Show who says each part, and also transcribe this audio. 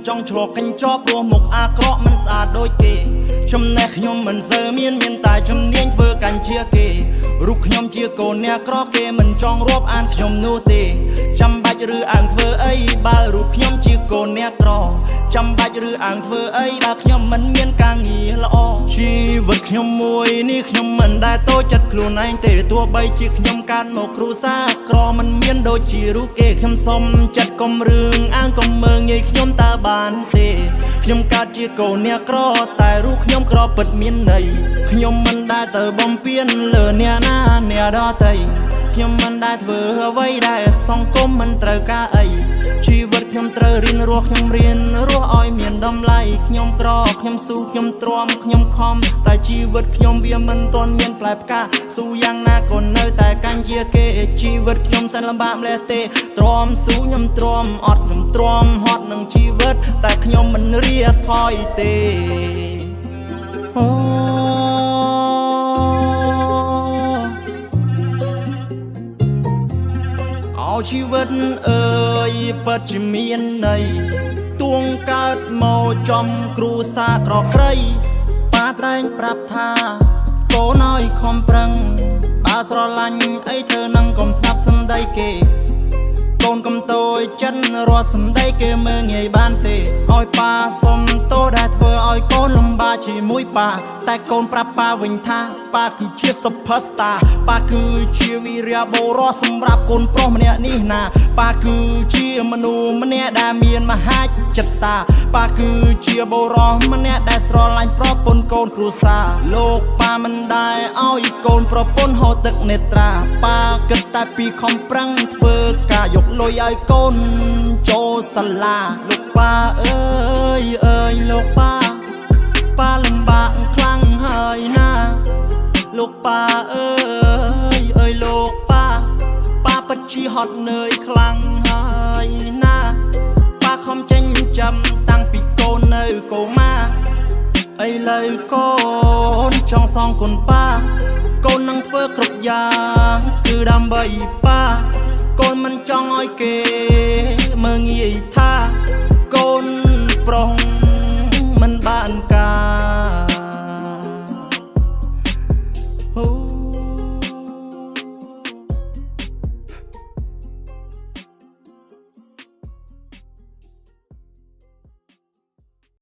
Speaker 1: ចង់ឆ្លក់កញ្ចក់ព្រោះមុខអាក្រក់មិនស្អាតដូចគេ ចំណេះខ្ញុំមិនសូវមានមានតែជំនាញធ្វើកាន់ជាគេរូបខ្ញុំជាកូនអ្នកក្រគេមិនចង់រាប់អានខ្ញុំនោះទេចាំបាច់ឬអាងធ្វើអីបើរូបខ្ញុំជាកូនអ្នកក្រចាំបាច់ឬអាងធ្វើអីបើខ្ញុំមិនមានការងារល្អជីវិតខ្ញុំមួយនេះខ្ញុំមិនដែលតូចចិត្តខ្លួនឯងទេទោះបីជាខ្ញុំកើតមកគ្រួសារក្រមិនមានដូចជារូបគេខ្ញុំសុំចិត្តកុំរឿងអាងកុំមើងងាយខ្ញុំតើបានទេខ្ញុំកើតជាកូនអ្នកក្រតែរូបខ្ញុំក្រពិតមានន័យខ្ញុំមិនដែលទៅបំពេញលើអ្នកណាអ្នកដទៃខ្ញុំមិនដែលធ្វើអ្វីដែលសង្គមមិនត្រូវការអីជីវិតខ្ញុំត្រូវរៀនរស់ខ្ញុំរៀនរស់ឲ្យមានតម្លៃខ្ញុំក្រខ្ញុំស៊ូខ្ញុំទ្រាំខ្ញុំខំតែជីវិតខ្ញុំវាមិនទាន់មានផ្លែផ្កាស៊ូយ៉ាងណាក៏នៅតែកាន់ជាគេជីវិតខ្ញុំសែនលំបាកម្លេះទេទ្រាំស៊ូខ្ញុំទ្រាំអត់ខ្ញុំទ្រាំហត់នឹងជីវិតតែខ្ញុំមិនរាថយទេអូ អោជីវិតអើយពិតជាមានន័យទួងកើតមកចំគ្រួសារក្រក្រីប៉ាតែងប្រាប់ថាកូនឲ្យខំប្រឹងបើស្រឡាញ់អីធ្វើនឹងកុំស្ដាប់សំដីគេកូនកុំតូចចិនរាល់សំដីគេមើងងាយបានទេឲ្យប៉ាសុំទោសដែលធ្វើឲ្យកូនលំបាកជាមួយប៉ាតែកូនប្រាប់ប៉ាវិញថាប៉ាគឺជា superstar ប៉ាគឺជាវីរៈបុរសសម្រាប់កូនប្រុសម្នាក់នេះណាប៉ាគឺជាមនុស្សម្នាក់ដែលមានមហាចិត្តតាប៉ាគឺជាបុរសម្នាក់ដែលស្រឡាញ់ប្រពន្ធកូនគ្រួសារលោកប៉ាមិនដែលឲ្យកូនប្រពន្ធហូរទឹកនេត្រាប៉ាគិតតែពីខំប្រឹងធ្វើការយកលុយឲ្យកូនចូលសាលាលោកប៉ាអើយអើយលោកប៉ាប៉ាលំបាកខ្លាំងហើយណាលោកប៉ាអើយអើយលោកប៉ាប៉ាពិតជាហត់នឿយខ្លាំងហើយណាប៉ាខំចេញចាំតាំងពីកូននៅកូម៉ាឥឡូវកូនចង់សងគុណប៉ាកូននឹងធ្វើគ្រប់យ៉ាងគឺដើម្បីប៉ាកូនមិនចង់ឲ្យគេ